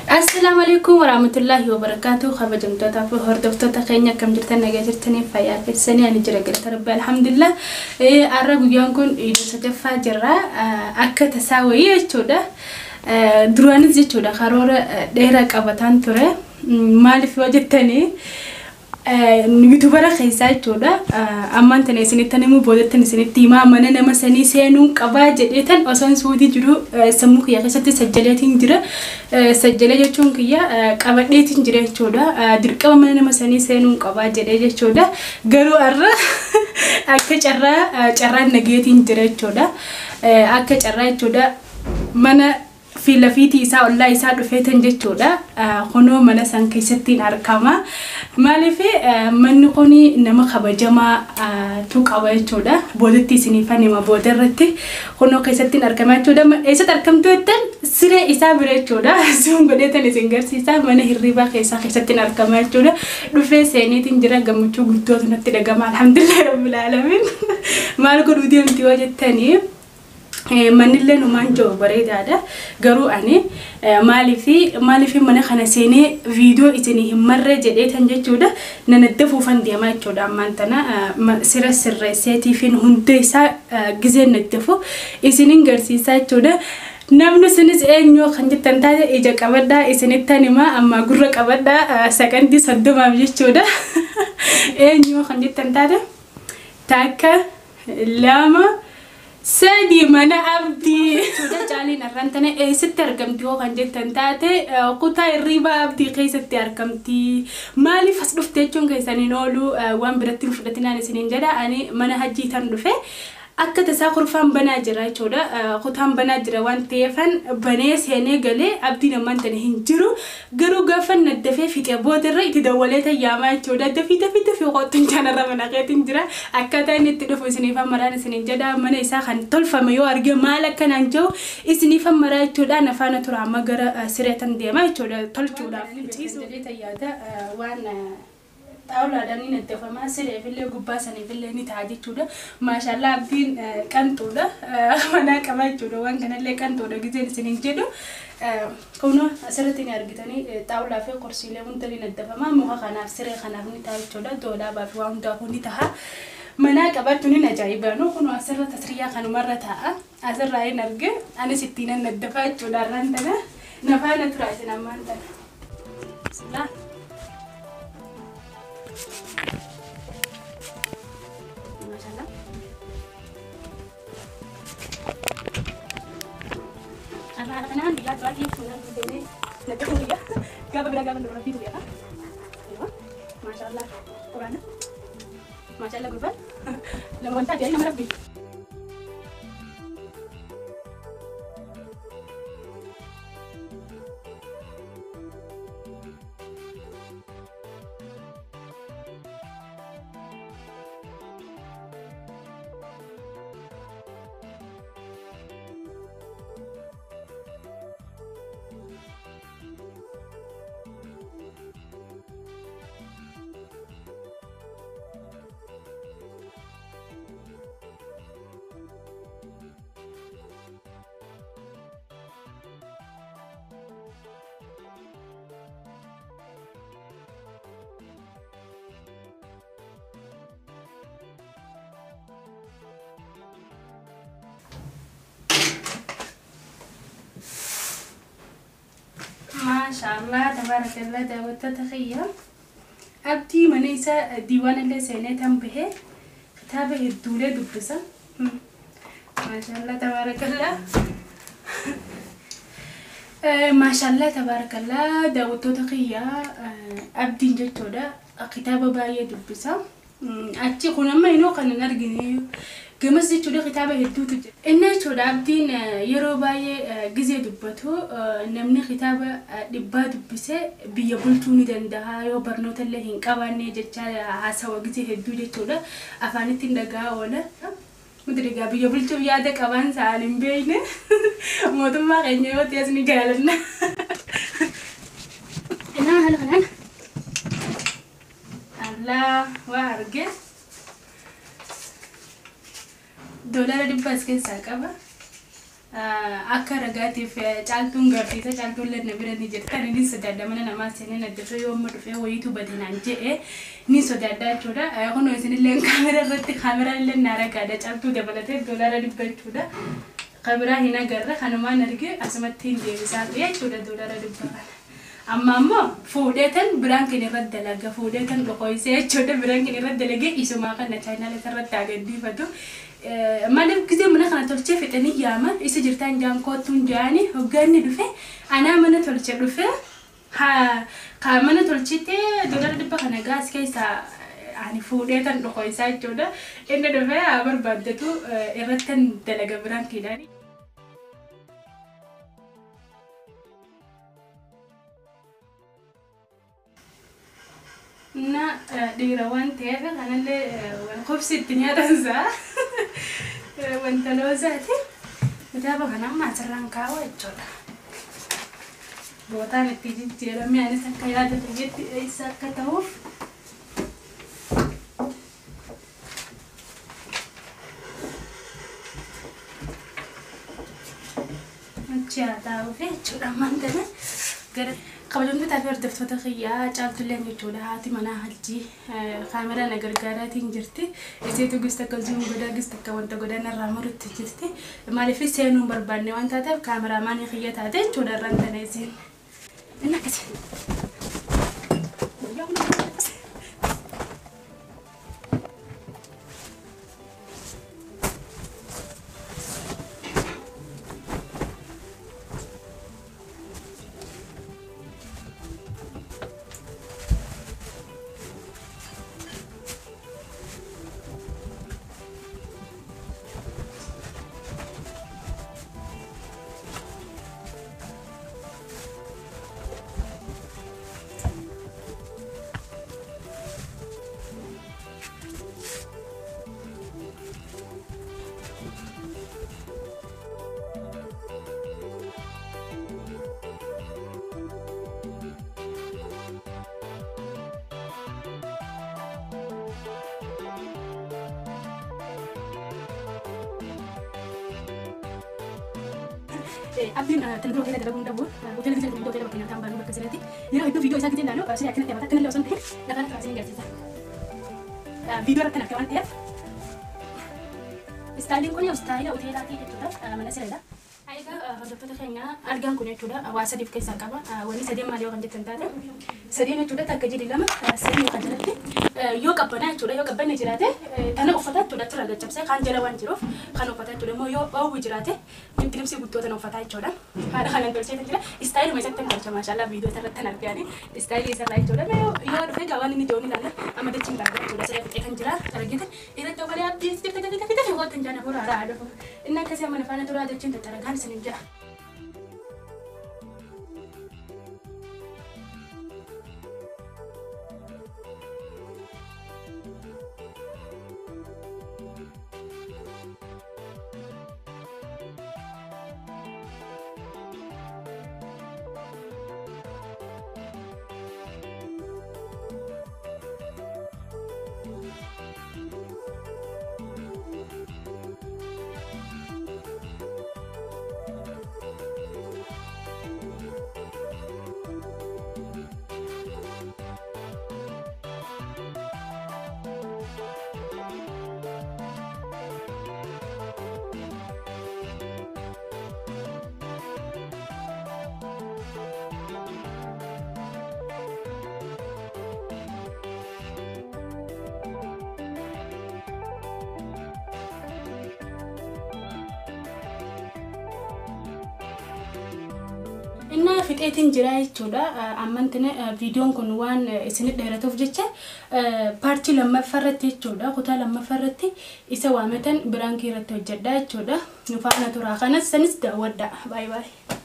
Assalaamu alaikum warahmatullahi wabarakatuh. Kabajamtootaa fi hordoftoota keenya akkam jirtan nagaa jirtanii fayyaa keessanii ani jira galata rabbi alhamdulillah. Har'a guyyaan kun iddoo sadaffaa jirra. Akka tasaa wayii jechuudha. Duraanis jechuudha karoora dheeraa qabataan ture. Maaliif yoo jettanii yuutuubara keessaa jechuudha. Ammaan tana isinittan himuu boodattan isinitti himaa mana nama sanii seenuun qabaa jedheetan osoon suutii jiru sammuu kiyya keessatti sajjaleetiin jira. Sajjalee jechuun kiyya qabadheetiin jira jechuudha. Dirqama mana nama sanii seenuun qabaa jedhee jechuudha. Garuu har'a akka carraa carraan nageetiin jira jechuudha. Akka carraa jechuudha mana fi lafiitii isaa ollaa isaa dhufeetan jechuudha. Kunoo mana san keessattiin argama. Maaliif manni kun nama kabajamaa tu qaba jechuudha. Boodatti isiniifan hima booda irratti kunoo keessattiin argama jechuudha. Eessatti argamtu jettan siree isaa bira jechuudha. Sun godheetan isin garsiisa. Mana hirribaa keessaa keessattiin argama jechuudha. Dhufee seeniitiin jira gammachuu guddootu natti dhagama. Alhamdulillah rabbil alamin. Maal godhuu deemti yoo jettanii manillee numaan jiru bareedaadha. Garuu ani maaliif mana kana seenee viidiyoo isinii hin marree jedheetan jechuudha. Nanaddafuufan deemaa jechuudha. Ammaan tana sira sirreesseetiifin hunda isaa gizeen naddafu isinin garsiisaa jechuudha. Namni sunis eenyu kan jettan taate ija qabadhaa isinittan himaa amma gurra qabadhaa sakandii 30 jechuudha. Eenyu kan jettan taate takka lama sadii mana abdii. Caaliin har'aan tana eessatti argamti yoo kan jettan taate kutaa hirribaa abdii keessatti argamti. Maaliif as dhufte jechuun keessaniin oolu waan biratti hin fudhatinaan isiniin jedha. Ani mana hajjii tan dhufe akka tasaa kurfaan banaa jira jechuudha. Kutaan banaa jira waan ta'eefan banee seenee galee abdiin ammaan tana hin jiru. Garuu gaafa naddafee fiixee boodarra itti dawwalee tayyaamaa jechuudha. Dafii dafii dafii qottuun kanarra mana keetiin jira. Akkaataa inni itti dhufu isiniif maraan isiniin jedha. Mana isaa kan tolfame yoo arge maal akkanaan jiru isiniif maraa jechuudha. Nafaana tura amma gara sireetan deema jechuudha tolchuudhaaf. Ciisuu tayyaata waan xaawulaadhaan ni naddafamaa sireefillee gubbaa saniifillee ni ta'a jechuudha. Maashaallah abdiin qanxuudha. Manaa qaba jechuudha. Waan kanallee qanxuudha gizeen isiniin jedhu. Kunoo asirratti ni argitanii xaawulaa fi korsiilee hunda ni naddafamaa. Muka kanaaf siree kanaaf ni ta'a jechuudha. Doolaabaa fi waan hundaafuu ni ta'a. Manaa qabaachuun ni ajaa'iba. Kunoo asirra tasriyaa kanumarra taa'a. Asirraa hin arge anis ittiin naddafaa jechuudha. Har'aan tana nafaana tura isin ammaan tana. Bismillah. Maashaallah. Haala kanaan guyyaa duraatii fuula deemee naddafuu guyyaa gaafa biraa gaafa dura fiigu guyyaa. Maashaallah. Quraana. Maashaallah gurbaan. Nama wanta ajaa'iba nama rabbi. Maashaallah tabaarakallah daawwattoota kiyya. Abdii mana isaa diiwaanallee seenee tan bahee kitaaba hedduulee dubbisa. Maashaallah tabaarakallah. Maashaallah tabaarakallah daawwattoota kiyya abdiin jechuudha kitaaba baay'ee dubbisa. Achi kun amma inoo kan hin argine gamas jechuudha kitaaba hedduutu jira. Inni jechuudha abdiin yeroo baay'ee gizee dubbatu namni kitaaba dhibbaa dubbisee biyya bulchuu ni danda'a yoo barnoota illee hin qabaanne jecha haasawa gizee hedduu jechuudha afaanitti hin dhagaa oola. Mudri egaa biyya bulchuuf yaada qabaan sa'aan hin beekne mootummaa keenya yoo ta'es ni jaalanna. Innaa haala kanaan Allah waa arge $100 as keessaa qaba. Akka ragaatiif caaltuun garsiisa caaltuun lanna bira ni jirti. Ani sodaadha mana namaa seenee na dhufee yoo amma dhufee wayiitu badinaan jedhee ni sodaadha jechuudha. Kunoo isinillee kaameraa irratti kaameraan illee na ragaadha caaltuu dabalatee $100 jechuudha. Kameraa hin agarre kanumaan arge asumatti hin deebisaa jechuudha $100 kana. Amma ammoo fuudheetan biraan keenya irratti dalaga fuudheetan dhokoysee jechuudha biraan keenya irratti dalagee isumaa kana chaayinaala irratti agaddiifatu. Maaliif gisee mana kana tolchee fixanii yaaman isa jirtaan jaan koottuun jaanii hogganni dhufe anaa mana tolchee dhufe haa mana tolchitee $100 kana gaas keessaa ani fuudheetan dhokoysaa jechuudha. Inni dhufee haa barbaaddatu irrattan dalaga biraan keedhaani. Na dhiira waan ta'eef kanallee qobsi itti nyaatansaa wanta loozaati. Kitaaba kana amma asirraan kaa'u jechuudha. Bootaan itti jijjiirame anis akka yaada kiyyaatti eessa akka ta'uuf. Achi haa taa'uuf jechuudha ammaan tana gara kabajamtootaa fi hordoftoota kiyyaa caaltulleen jechuudha haati manaa hajji kaameraa na gargaaraatiin jirti. Isiitu gis takka zuum godhaa gis takka wanta godhaa narraa murutti jirti. Maaliif seenuu hin barbaanne waan taateef kaameraamaanii kiyya taate jechuudha irraan tana isiin. Inni akkasi. Abdiin tana dura hoteela dalaguun dhabu hoteela gisee dalaguun hoteela bakka nyaataan baanu bakka sirriitti yeroo hedduu viidiyoo isaa gisee ilaalu siree akkanatti hammata akkanallee osoo hin ta'in lafaan akka isin agarsiisa. Viidiyoo irratti kan argaa waan ta'eef istaayiliin kun istaayila hoteelaatii jechuudha mana sireedha. Egaa hordoftoota keenya argaan kun jechuudha waa sadiif keessaa qaba. Wanni sadeen maal yoo kan jettan taate sadeen jechuudha takka jili lama sadii kan jalatti yoo qabbanaa jechuudha yoo qabbanne jiraate tana uffata jechuudha achirraa gaccabsee kan jala waan jiruuf kan uffata jechuudha immoo yoo oowwi jiraate biddilibsii guddoo tana uffata jechuudha. Haala kanaan tolchee jira istaayiluma isatti kan tolcha maashaallah viidiyoo irratti kan argaani istaayilii isarraa jechuudha. Yoo dhufe gaa waan inni jooni ilaalla amma dachiin targaa jechuudha siree fixee kan jira argite irratti obalee abdii sirta gadi gadi gadi hootan jaana hora haaraa dhufu inni akkasii amma faana turaa dachiin tattaragaan isinin jira. Inna fixeetiin jira jechuudha. Ammantina viidiyoon kun waan isinit dheeratuuf jecha paartii lammaffaa irratti jechuudha. Kutaa lammaffaa irratti isa waamatan biraankii irratti hojjedha jechuudha. Nu faana turaa kanas sanis daawwadha. Baay'ee baay'ee.